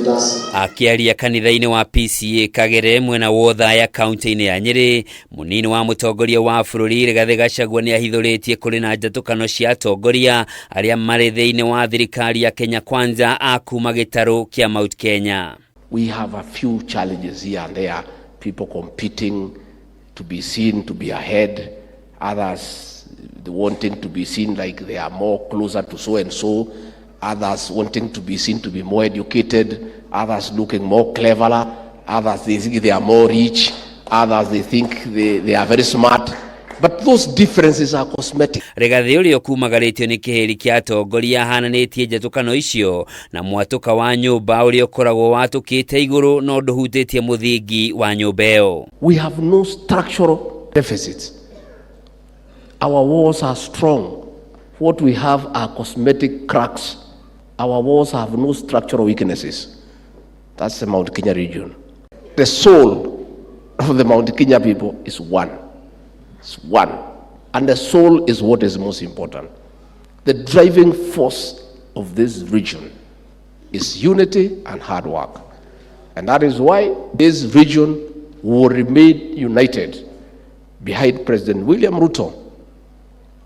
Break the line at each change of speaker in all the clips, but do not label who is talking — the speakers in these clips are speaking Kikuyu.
Leaders.
Akĩaria kanitha-inĩ wa PCEA Kagere mwena wa Othaya kaunti-inĩ ya Nyĩrĩ, mũnini wa mũtongoria wa bũrũri Rigathĩ Gachagua nĩ ahithũrĩtie kũrĩ na njatũkano cia atongoria arĩa marĩ thĩinĩ wa thirikari ya Kenya Kwanza a kuma gĩtarũ kĩa Mount Kenya.
We have a few challenges here and there, people competing to be seen to be ahead, others wanting to be seen like they are more closer to so and so, others wanting to be seen to be more educated, others looking more cleverer, others they think they are more rich, others they think they are very smart. But those differences are cosmetic.
Rigathĩ ũrĩa ũkumagarĩtio nĩ kĩhĩri kĩa atongoria ahananĩtie njatũkano icio na mwatũka wa nyũmba ũrĩa ũkoragwo watũkĩte igũrũ no ndũhutĩtie mũthingi wa nyũmba ĩyo.
We have no structural deficits. Our walls are strong. What we have are cosmetic cracks. Our walls have no structural weaknesses. That's the Mount Kenya region. The soul of the Mount Kenya people is one. It's one. And the soul is what is most important. The driving force of this region is unity and hard work. And that is why this region will remain united behind President William Ruto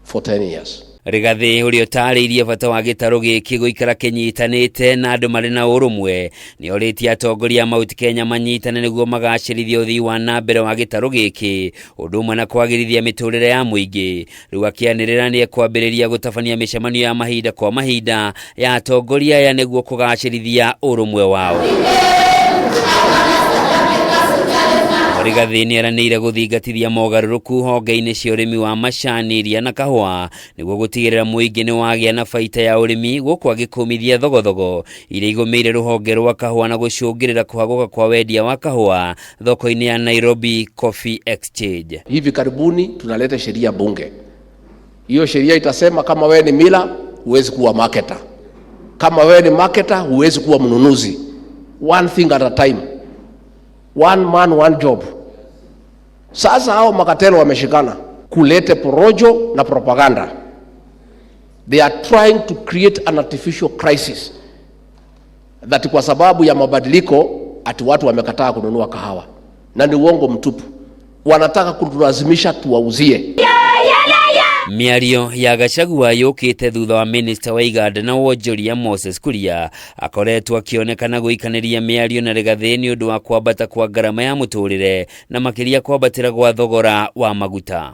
for 10 years.
Rigathĩ ũrĩa ũtarĩirie bata wa gĩtarũ gĩkĩ gũikara kĩnyitanĩte na andũ marĩ na ũrũmwe nĩ orĩtie atongoria a Mount Kenya manyitane nĩguo magacĩrithia ũthii wa na mbere wa gĩtarũ gĩkĩ ũndũ ũmwe na kwagĩrithia mĩtũrĩre ya mũingĩ. Rĩu akĩanĩrĩra nĩ ekwambĩrĩria gũtabania mĩcemanio ya mahinda kwa mahinda ya atongoria aya nĩguo kũgacĩrithia ũrũmwe wao. Rigathĩ nĩ eranĩire gũthingatithia mogarũrũku honge-inĩ cia ũrĩmi wa macani, iria na kahũa nĩguo gũtigĩrĩra mũingĩ nĩ wagĩa na baita ya ũrĩmi gũkũ agĩkũmithia thogothogo iria igũmĩire rũhonge rwa kahũa na gũcũngĩrĩra kũhagũka kwa wendia wa kahũa thoko-inĩ ya Nairobi Coffee Exchange.
Hivi karibuni tunaleta sheria bunge. Hiyo sheria itasema kama wewe ni miller huwezi kuwa marketer, kama wewe ni marketer huwezi kuwa mnunuzi. One thing at a time, one man one job. Sasa hao macartel wameshikana kulete porojo na propaganda. They are trying to create an artificial crisis that kwa sababu ya mabadiliko ati watu wamekataa kununua kahawa, na ni uongo mtupu. Wanataka kutulazimisha tuwauzie.
Mĩario ya Gachagua yũkĩte thutha wa minista wa iganda na wonjoria Moses Kuria akoretwo akĩonekana gũikanĩria mĩario na Rigathĩ nĩ ũndũ wa kwambata kwa ngarama ya mũtũrĩre na makĩria kwambatĩra gwa thogora wa maguta.